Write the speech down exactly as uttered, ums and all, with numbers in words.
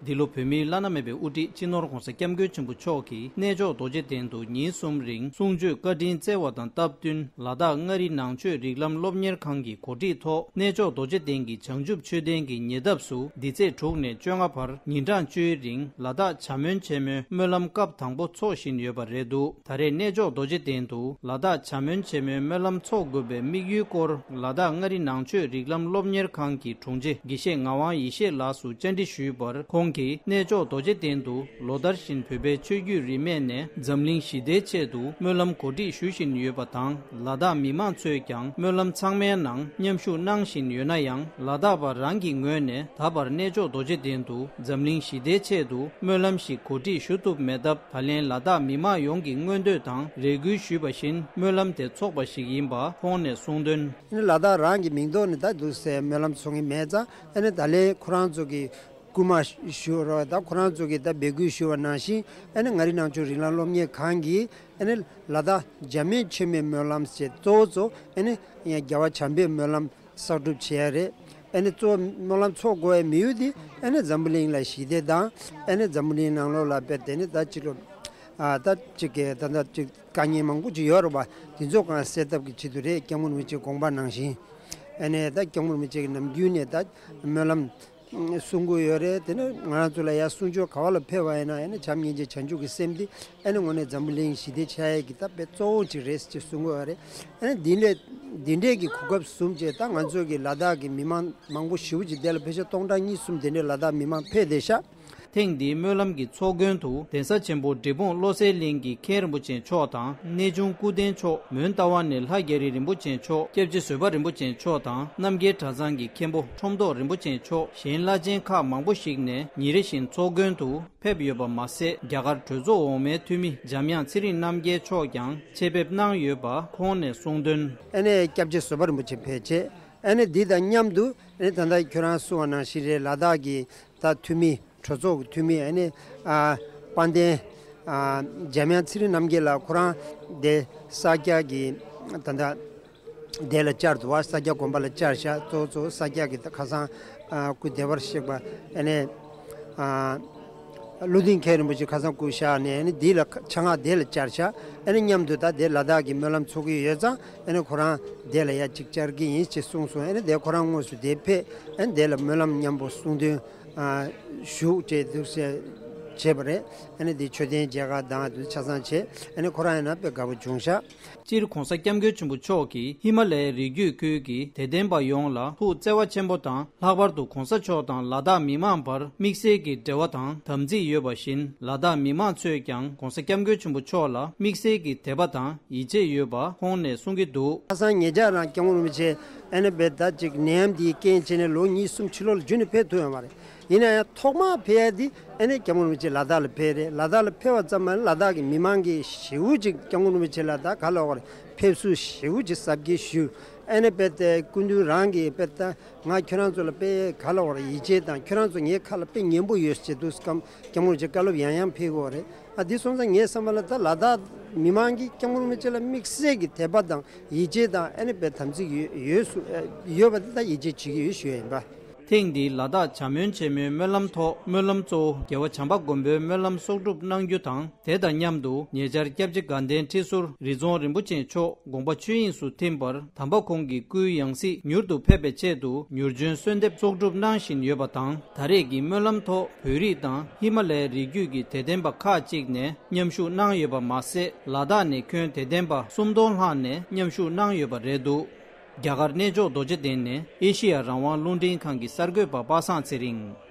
འདི་ལོ་བོད་མིའི་བླ་ན་མེད་པའི་དབུ་ཁྲིད་སྤྱི་ནོར་༧གོང་ས་༧སྐྱབས་མགོན་ཆེན་པོ་མཆོག་གིས་གནས་མཆོག་རྡོ་རྗེ་གདན་དུ་ཉིན་གསུམ་རིང་གསུང་ཆོས་བཀའ་དྲིན་བསྩལ་བ་དང་སྟབས་བསྟུན། ལ་དྭགས་མངའ་རིས་ནང་ཆོས་རིགས་ལམ་སློབ་གཉེར་ཁང་གི་གོ་སྒྲིག་ཐོག་གནས་མཆོག་རྡོ་རྗེ་གདན་གྱི་བྱང་ཆུབ་མཆོད་རྟེན་གྱི་ཉེ་འདབས་སུ་འདི་ཚེས་དྲུག་ནས་བཅོ་ལྔ་བར་ཉིན་གྲངས་བཅུའི་རིང་ལ་དྭགས་བྱ་མོན་ཆེན་མོའི་སྨོན་ལམ་སྐབས་དང་པོ་འཚོགས་བཞིན་ཡོད་པ་རེད་འདུག་ད་རེས་གནས་མཆོག་རྡོ་རྗེ་གདན་དུ་ལ་དྭགས་བྱ་མོན་ཆེན་མོའི་སྨོན་ལམ་འཚོགས་དགོས་པའི་དམིགས་ཡུལ་སྐོར་ལ་དྭགས་མངའ་རིས་ནང་ཆོས་རིགས་ལམ་སློབ་གཉེར་ཁང་གི་དྲུང་ཆེ་དགེ་བཤེས་ངག་དབང་ཡེ་ཤེས་ལགས་སུ་བཅར་འདྲི་ཞུས་པར། ཁོང་གིས་གནས་མཆོག་རྡོ་རྗེ་གདན་དུ་ལོ་ལྟར་བཞིན་བོད་པའི་ཆོས་བརྒྱུད་རིས་མེད་ནས་འཛམ་གླིང་ཞི་བདེའི་ཆེད་དུ་སྨོན་ལམ་གོ་སྒྲིག་ཞུ་བཞིན་ཡོད་པ་དང་། ལ་དྭགས་མི་མང་ཚོས་ཀྱང་སྨོན་ལམ་ཚང་མའི་ནང་མཉམ་ཞུགས་གནང་བཞིན་ཡོད་ན་ཡང་། ལ་དྭགས་པ་རང་གི་ངོས་ནས་ད་བར་གནས་མཆོག་རྡོ་རྗེ་གདན་དུ་འཛམ་གླིང་ཞི་བདེའི་ཆེད་དུ་སྨོན་ལམ་ཞིག་གོ་སྒྲིག་ཞུ་ཐུབ་མེད་སྟབས། ད་ལན་ལ་དྭགས་མི་མང་ཡོངས་ཀྱི་མངོན་འདོད་དང་རེ་སྐུལ་ཞུས་པ་བཞིན་སྨོན་ལམ་དེ་འཚོགས་པ་ཞིག་ཡིན་པ་ཁོང་ནས་གསུངས་དོན། ཨ་ནི་ལ་དྭགས་རང་གི་མིང་ཐོག་ནས་ད་འདུག་སེ་སྨོན་ལམ་འཚོགས་ཀྱི་མེད་ཙང་། ཨ་ནི་ད་ལན་ཁོ་རང་ཚོ་གི་སྐུལ་མ་ཞུ་རོགས། ད་ཁོ་རང་ཚོ་གི་ད་འབོད་སྐུལ་ཞུ་བ་ནང་བཞིན། ཨ་ནི་མངའ་རིས་ནང་ཆོས་རིགས་ལམ་སློབ་གཉེར་ཁང་གིས་ཨ་ནི་ལ་དྭགས་བྱ་མོན་ཆེན་མོའི་སྨོན་ལམ་ཞེས་གཙོ་བོ་གཙོ། ཨ་ནི་རྒྱལ་བ་བྱམས་པའི་སྨོན་ལམ་གསར་སྒྲུབ་བྱེད་ཡ་རེད། ཨ་ནི་གཙོ་བོ་སྨོན་ལམ་འཚོགས་དགོས་པའི་དམིགས་ཡུལ་དེ་ཨ་ནི་འཛམ་བུ་གླིང་ལ་ཞི་བདེ་དང་། ཨ་ནི་འཛམ་བུ་གླིང་ནང་ལོགས་ལ་དཔེ་དེ་ནི་ད་ཅིག་ལོ། ཨ་ད་ཅིག་གི་ད་ལྟ་ཅིག་དཀའ་ངལ་མང་པོ་ཅིག་ཡོད་རེད་པ། དེ་ཚོ་གང་སེལ་ཐབས་ཀྱི་ཆེད་དུ་རེད། སྐྱབས་མགོན་རིན་པོ་ཆེའི་དགོངས་པ་ནང་བཞིན། ཨ་ནི་ད་སྐྱབས་མགོན་རིན་པོ་ཆེ་གི་ནམ་རྒྱུན་ནས་ད་སྨོན་ལམ་གསུང་གི་ཡོད་རེད། དེ་ནི་ང་རང་ཚོ་ལ་ཡ་གསུང་ཆོས་ག་བ་ལ་ཕེབས་པ་ཡིན་ན་ཡང་ནི་བྱམས་སྙིང་རྗེ་བྱང་ཆུབ་ཀྱི་སེམས་འདི་ཨ་ནི་དངོས་གནས་འཛམ་བུ་གླིང་ཞི་བདེ་ཆགས་ཡས་ཀྱི་ད་དཔེ་གཙོ་བོ་ཅིག་རེད་ཅེས་གསུང་གི་ཡོད་རེད། ཨ་ནི་འདི་འདྲའི་འདི་འདྲའི་གི་གོ་སྐབས་བཟུང་བྱས། ད་ང་ཚོ་གི་ལ་དྭགས་ཀྱི་མི་མང་མང་པོ་ཞེ་པོ་ཅིག་དེ་ལ་ཕལ་ཆེར་སྟོང་ཕྲག་གཉིས་གསུམ་དེ་འདྲའི་ལ་དྭགས་མི་མང་ཕེབས་བསྡད་ཤག་ཐེངས་འདིའི་སྨོན་ལམ་གྱི་ཚོགས་མགོན་དུ་གདན་ས་ཆེན་པོ་འབྲས་སྤུངས་བློ་གསལ་གླིང་གི་མཁན་རིན་པོ་ཆེ་མཆོག་དང་། གནས་ཆུང་སྐུ་རྟེན་མཆོག་མོན་རྟ་དབང་ནས་ལྷ་རྒྱ་རི་རིན་པོ་ཆེ་མཆོག་སྐྱབས་རྗེ་བཟོད་པ་རིན་པོ་ཆེ་མཆོག་དང་། རྣམ་རྒྱལ་གྲྭ་ཚང་གི་མཁན་པོ་ཁྲོམ་ཐོག་རིན་པོ་ཆེ་མཆོག་གཞན་བླ་ཆེན་ཁག་མང་པོ་ཞིག་ནས་ཉིན་རེ་བཞིན་ཚོགས་མགོན་དུ་ཕེབས་ཡོད་པ་མ་ཟད། རྒྱ་གར་གྲོས་ཚོགས་འོག་མའི་འཐུས་མི་འཇམ་དབྱངས་ཚེ་རིང་རྣམ་རྒྱལ་མཆོག་ཀྱང་ཆེད་ཕེབས་གནང་ཡོད་པ་ཁོང་ནས་གསུངས་དོན། ཨ་ནི་སྐྱབས་རྗེ་བཟོད་པ་རིན་པོ་ཆེ་ཕེབས་བྱས། ཨ་ནི་འདི་དང་མཉམ་དུ་ཨ་ནི་ད་ལྟ་ཁྱོད་རང་གསུངས་པ་ནང་བཞིན་རེད། ལ་དྭགས་ཀྱི་ད་འཐུས་མི། གྲོས་ཚོགས་ཀྱི་འཐུས་མི། ཨ་ནི་ཨ་དཔལ་ལྡན་ཨ་འཇམ་དབྱངས་ཚེ་རིང་རྣམ་རྒྱལ་ལགས་ཁོ་རང་དེ་ས་སྐྱ་གི་ད་ལྟ་དེ་ལ་བཅར་འདུག་བ། ས་སྐྱ་དགོན་པ་ལ་བཅར་ཤག་གཙོ་བོ་གཙོ་བོ་ས་སྐྱ་གི་ཁ་སང་ཨ་སྐུ་བདེ་བར་གཤེགས་པ་ཨ་ནི་ཨ་ཀླུ་ལྡིང་མཁན་རིན་པོ་ཆེ་ཁ་སང་སྐུ་གཤེགས་ནས། ཨ་ནི་འདི་ལ་ཆ་ངག་དེ་ལ་བཅར་ཤག་ཨ་ནི་མཉམ་དུ་ད་དེ་ལ་དྭགས་ཀྱི་སྨོན་ལམ་འཚོགས་ཀྱི་ཡོད་ཙང་། ཨ་ནི་ཁོ་རང་དེ་ལ་ཡ་གཅིག་བཅར་གྱི་ཡིན་ཅེས་གསུངས་སོང་། ཨ་ནི་དེ་ཁོ་རང་དངོས་སུ་དེ་ཕེབས། ཨ་ནི་དེ་ལ་སྨོན་ལམ་མཉམ་པོ་གསུང་འདོན་ཨ་ཞུ་ཅེས་འདུག་སེ་བྱས་པ་རེད། ཨ་ནི་དེ་མཆོད་རྟེན་མཇལ་ཁ་དང་དེ་ཆ་ཚང་བྱས། ཨ་ནི་ཁོ་རང་ཡིན་ན་དཔེ་དགའ་པོ་བྱུང་ཤག་སྤྱིར་༧གོང་ས་༧སྐྱབས་མགོན་ཆེན་པོ་མཆོག་གིས་ཧི་མ་ལ་ཡའི་རི་རྒྱུད་ཁུལ་གྱི་དད་ལྡན་པ་ཡོངས་ལ་ཐུགས་བརྩེ་བ་ཆེན་པོ་དང་། ལྷག་པར་དུ་༧གོང་ས་མཆོག་དང་ལ་དྭགས་མི་མང་བར་དམིགས་བསལ་གྱི་འབྲེལ་བ་དང་དམ་ཚིག་ཡོད་པ་བཞིན། ལ་དྭགས་མི་མང་ཚོས་ཀྱང་༧གོང་ས་༧སྐྱབས་མགོན་ཆེན་པོ་མཆོག་ལ་དམིགས་བསལ་གྱི་དད་པ་དང་ཡིད་ཆེས་ཡོད་པ་ཁོང་ནས་གསུང་གི་འདུག་ཁ་སང་ཉེ་ཆར་རང་སྐྱབས་མགོན་རིན་པོ་ཆེ་ཨ་ནི་དཔེ་ད་ཅིག་ནད་ཡམས་འདིའི་རྐྱེན་བྱས་ནས་ལོ་གཉིས་གསུམ་ཕྱི་ལོགས་ལ་རྒྱུན་ནས་ཕེབས་ཐུབ་ཡོད་མ་རེད། ཡིན་ན་ཡང་ཐོག་མར་ཕེབས་ཡ་འདི་ཨ་ནི་སྐྱབས་མགོན་རིན་པོ་ཆེ་ལ་དྭགས་ལ་ཕེབས་རེད། ལ་དྭགས་ལ་ཕེབས་པ་ཙམ་མ་ཡིན། ལ་དྭགས་ཀྱི་མི་མང་གིས་ཞེ་པོ་ཅིག་སྐྱབས་མགོན་རིན་པོ་ཆེ་ལ་ད་ག་ལབ་དགོས་རེད། ཕེབས་བསུ་ཞེ་པོ་ཅིག་གཟབ་རྒྱས་ཞུས། ཨ་ནི་དཔེ་དེ་སྐུ་མདུན་རང་གིས་དཔེ་ད་ང་ཁྱོད་རང་ཚོ་ལ་དཔེ་ག་ལབ་དགོས་རེད། ཡིད་ཆེས་དང་ཁྱོད་རང་ཚོ་ངའི་ཁ་ལ་དཔེ་ཉན་པོ་ཡོད་ཅེས་འདུག་སྐབས་སྐྱབས་མགོན་རིན་པོ་ཆེ་བཀའ་སློབ་ཡང་ཡང་ཕེབས་ཀྱི་ཡོད་རེད། ཨ་འདི་སོང་ཙང་ངའི་བསམ་པ་ལ་ད་ལ་དྭགས་མི་མང་གིས་སྐྱབས་མགོན་རིན་པོ་ཆེ་ལ་དམིགས་བསལ་གྱི་དད་པ་དང་ཡིད་ཆེས་དང་ཨ་ནི་དཔེ་དམ་ཚིག་ཡོད་ཡོད་སུ་ཡོད་པ་དེ་ད་ཡིད་ཆེས་བྱེད་ཀྱི་ཡོད་ཞུ་ཡ་ཡིན་པ། ཐེངས་འདིའི་ལ་དྭགས་བྱ་མོན་ཆེན་མོའི་སྨོན་ལམ་ཐོག་སྨོན་ལམ་གཙོ་བོ་རྒྱལ་བ་བྱམས་པ་མགོན་པོའི་སྨོན་ལམ་གསོག་སྒྲུབ་གནང་རྒྱུ་དང་། དེ་དང་མཉམ་དུ་ཉེ་ཆར་སྐྱབས་རྗེ་དགའ་ལྡན་ཁྲི་ཟུར་རི་རྫོང་རིན་པོ་ཆེ་མཆོག་དགོངས་པ་ཆོས་དབྱིངས་སུ་ཐིམ་པར། དམ་པ་ཁོང་གི་སྐུའི་ཡང་སྲིད་མྱུར་དུ་ཕེབས་པའི་ཆེད་དུ་མྱུར་འབྱོན་གསོལ་འདེབས་གསོག་སྒྲུབ་གནང་བཞིན་ཡོད་པ་དང་། ད་རེས་ཀྱི་སྨོན་ལམ་ཐོག་བོད་རིགས་དང་ཧི་མ་ལ་ཡའི་རི་རྒྱུད་ཀྱི་དད་ལྡན་པ་ཁག་ཅིག་ནས་མཉམ་ཞུགས་གནང་ཡོད་པ་མ་ཟད། ལ་དྭགས་ནས་ཁྱོན་དད་ལྡན་པ་སུམ་སྟོང་ལྷག་ནས་མཉམ་ཞུགས་གནང་ཡོད་པ་རེད་འདུག་རྒྱ་གར་གནས་མཆོག་རྡོ་རྗེ་གདན་ནས་ཨེ་ཤེ་ཡ་རང་དབང་རླུང་འཕྲིན་ཁང་གི་གསར་འགོད་པ་པ་སངས་ཚེ་རིང་།